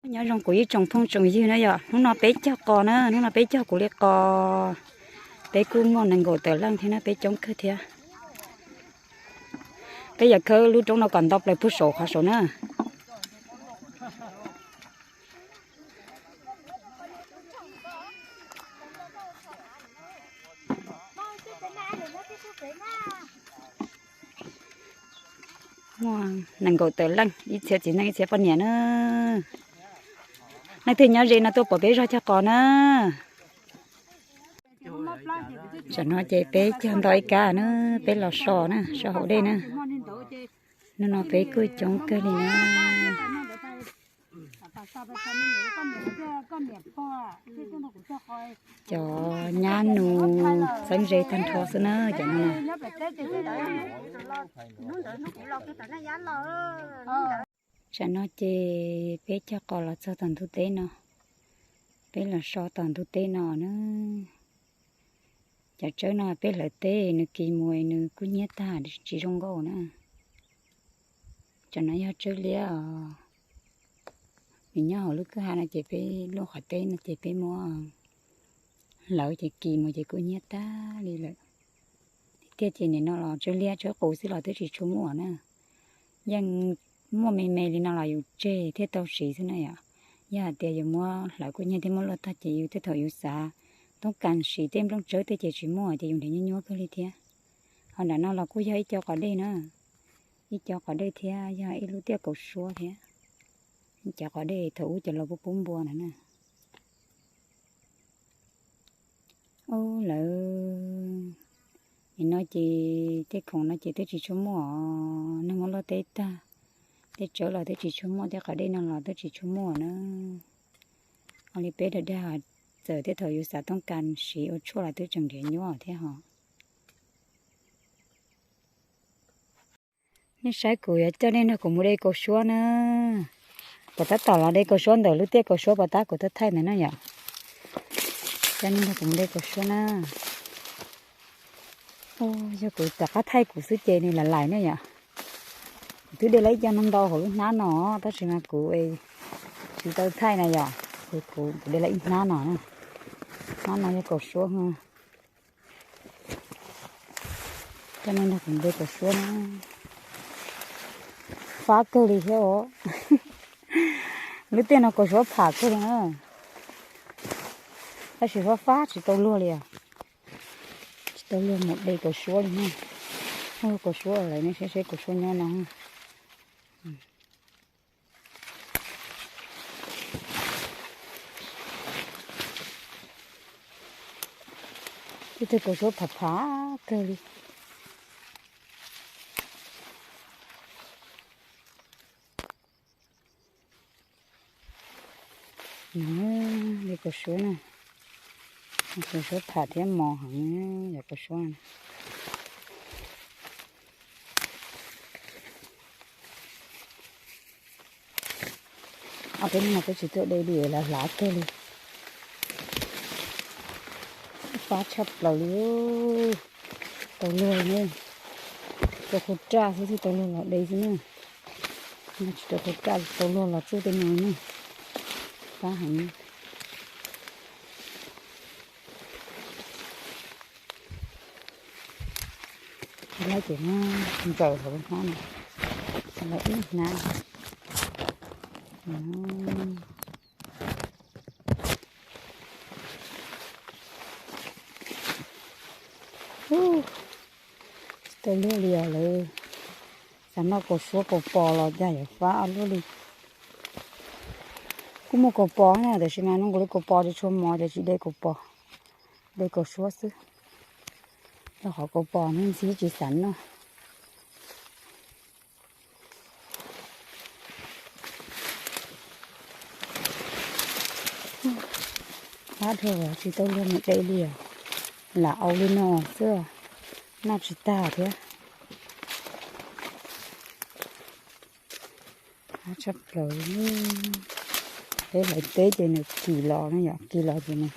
Nyob zoo kuv ib tsoom phooj tsoom ywg na yom, hnub no peb cog qos na, hnub no peb cog kuv li qos. Peb kuj muaj nees nkaum tawm leej thiab na, peb coob kawg thiab. Peb yuav khawb lub roob no kom nto plaws puag saum qhov saud na. Muaj nees nkaum tawm leej, ib txhia txiv neej ib txhia poj niam na. Leej twg nyob ze no tuaj pom peb zog cog qos na. Tsam no ces peb cog nto ib kab na, peb los so na, so hauv dej na. Hnub no peb kuj coob kawg li na. Cov nyab nus txeeb ze tag nrho xwb na cov no. Tsam no ces peb cog qos los txog tom ntug teb no, peb los so tom ntug teb no na. Cov tsawb no peb hlawv teb nws kis mus nws kub hnyiab tag tsis zoo nkauj na. Tsam no yog tsawb liab os. Nws nyob hauv lub kwj ha no ces peb luaj qhov teb no ces peb muab hlawv ces kis mus ces kub hnyiab tag li lawm. Tiag tiag ces nim no los tsawb liab tsawb qus xwb los twb tsis tshua muaj na. Yeej muaj me me li no los yus tseg thiaj tau siv xwb na yom. Yog hais tias yus muab hlawv kub hnyiab thiab muab luaj tag ces yus tej thaum yus xav toob kas siv tej nplooj tsawb tej ces tsis muaj ces yus nrhiav nyuaj nyuaj kawg li thiab. Ho nram no los kuj yog ib co qos dej na, ib co qos dej thiab yog ib lub tiaj kaus suab thiab. Ib co qos dej thaum ub cov laus pub pub npua no na. Ub, lawv nim no ces tej khoom no ces twb tsis tshua muaj os, neeg muab luaj teb tag, tej tsawb los twb tsis tshua muaj, tej qos dej no los twb tsis tshua muaj na. Ua li peb dag dag, txawm tej thaum yus xav toob kas siv ua tshuaj los twb tseem nrhiav nyuaj thiab ho. Nej saib kuv yuav coj nej nrog kuv mus de kaus suab na. Puas tab tom los de kaus suab ntawm lub tiaj kaus suab puas tab kuv tuaj thaij ntawd na yom. Coj nej nrog kuv mus de kaus suab na. Yog kuv rov qab thaij kuv xwb ces nws lam lais ne yom. Kuv twb de lawm ib co no ntau hauv lub hnab no, tab sis mas kuv tsis tau thaij na yom. Ces kuv de lawm ib hnab no, hnab no yog kaus suab. Coj nej nrog kuv de kaus suab na. Fab kawg li thiab os. Lub tiaj no kaus suab pham kawg li na. Tab sis fab fab tsis tau luag li os. Tsis tau luag mus de kaus suab li na. Kaus suab lawm nej saib seb kaus suab nyob no. Tej tug kaus suab pham pham kawg li. De kaus suab na, kaus suab pham thiab mos heev yog kaus suab. Ob peb hnub no peb tsis tuaj de li lawv hlav kawg li. Fab tshaj plaws li. Tau luag ne, rau khau raj xwb thiaj tau luag los de xwb ne. Tsis rau khau raj tau luag los tsuj tej no ne. Fab heev. Laib ces ntsaws hauv lub hnab no, laib ib hnab. Tsis tau luag li os lawv. Xav noj kaus suab kaus pos los cas yuav fab ua luaj li. Kuj muaj kaus pos na, tiam sis mas nws nkaus li kaus pos tsis tshua mos ces tsis de kaus pos, de kaus suab xwb. Rau qhov kaus pos ne ntxhib tsis xav noj. Fab dhau tsis tau luag mus de li os. Lam au li no xwb, noj tsis tag thiab. Fab tshaj plaws. Peb hlawv teb ces nws kis los no yom, kis los ces nws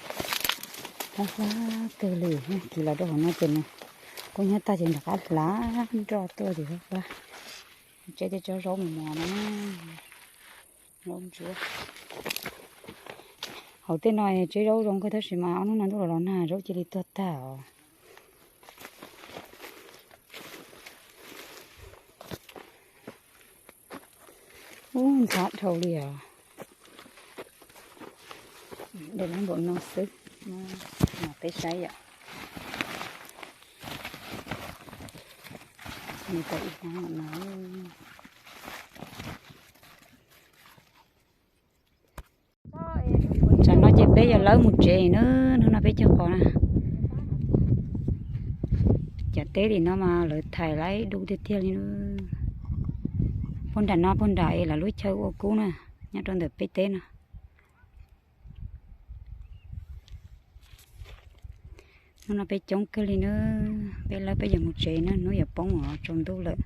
fab fab kawg li, kis los rau hauv no ces nws kub hnyiab tag ces nws rov qab hlav nroj tuaj ces fab fab. Tseb tej tsob zaub mos mos no, zaub ntsuab. Hauv tej no tsev zaub zoo kawg tab sis mas ob hnub no ntuj los los nag zaub cia li tuag tag os. Ub, ntxhab dhau li os. Dej lab npaum no xwb. Peb saib yom. Nws tau ib hnab no. Tsam no ces peb yuav lawb mus tsev na, hnub no peb cog qos na. Cov teb tim no mas lawv thais laib dub tiag tiag li na. Puag nram no puag nram es lawv lub chaw ua kub na, nyob rau ntawm peb teb no. Hnub no peb coob kawg li na, peb lawb peb yuav mus tsev na, hnub yuav poob os, tsaus ntuj lawm.